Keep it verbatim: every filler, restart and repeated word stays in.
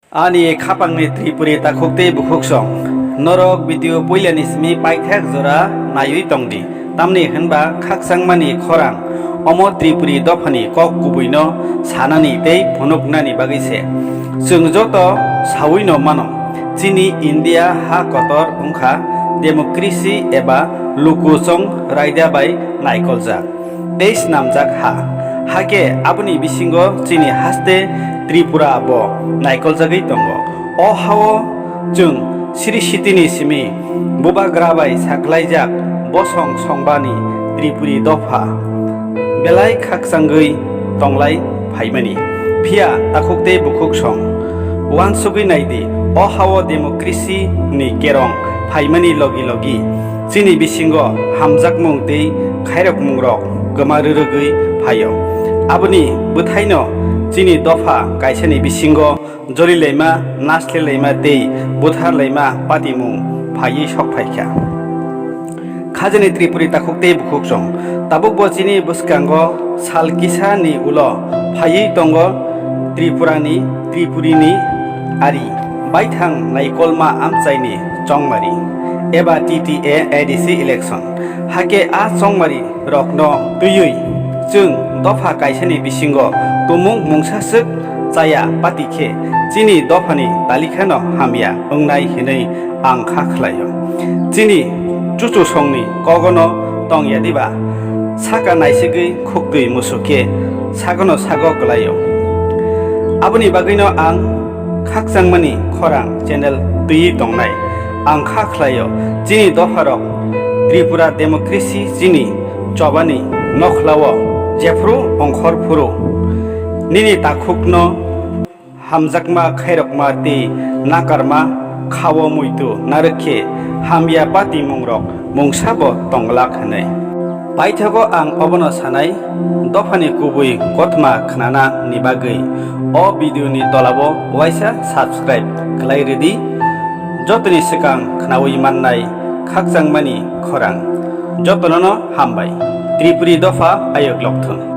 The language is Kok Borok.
Ani khapangni Tripuri takhuk tei bukhuksong, norok video puilani simi paithak jora naiwi tongdi, tamni hwnba khakchangmani khorang omo Tripuri dophani kok kubuino sanani tei phunuknani bagwi se. Chwng joto sawino mano, chini India ha kotor wngkha democracy eba luku chong raida bai naikoljak tei snamjak ha. Hakhe aboni bisingo chini haste Tripura bo naikoljagwi tongo. O hao chwng Sri Sitini simi bubagra bai saklaijak bosong songbani Tripuri dopha belai khakchangwi tonglai phaimani. Phiya takhuk tei bukhuk song uansugwi naidi, o hao democracy ni kerong phaimani logi logi chini bisingo hamjakmung tei khairokmungrok kwma rwrwgwi phaio. Aboni bwthaino chini dopha kaisani bisingo jorilaima, naslelaima tei butharlaima patimung phaiwi sokphaikha. Khajani Tripuri takhuk tei bukhuksong, tabukbo chini bwskango sal kisa ni ulo phaiwi tongo Tripurani, Tripurini ari baithang naikolma amchaini chongmari eba T T A A D C election. Hakhe a chongmari rokno twiwi chwng dopha kaisani bisingo tumung mungsaswk chaya pati khe chini dophani talikhano hamya wngnai hinwi ang kha khlaio. Chini chuchu songni kogono tongya diba, saka naisigwi khuktwi musuk khe sagono sago kwlaio. Aboni bagwino ang khakchangmani khorang channel twiwi tongnai. Ang kha khlaio, chini dopharok Tripura democracy chini chobani nokhlao jephru ongkhor phuru nini takhukno hamjakma khairokma tei nakarma khao muitu narwk khe hamya patimungrok mungsabo tonglak hwnwi. Paithago ang obono sanai, dophani kubui kothoma khnana ni bagwi o video ni tolao waisa subscribe khlai rwdi. Jotoni swkang khnaui mannai khakchangmani khorang. Jotonono hambai. Tripuri dopha ayok lokthung.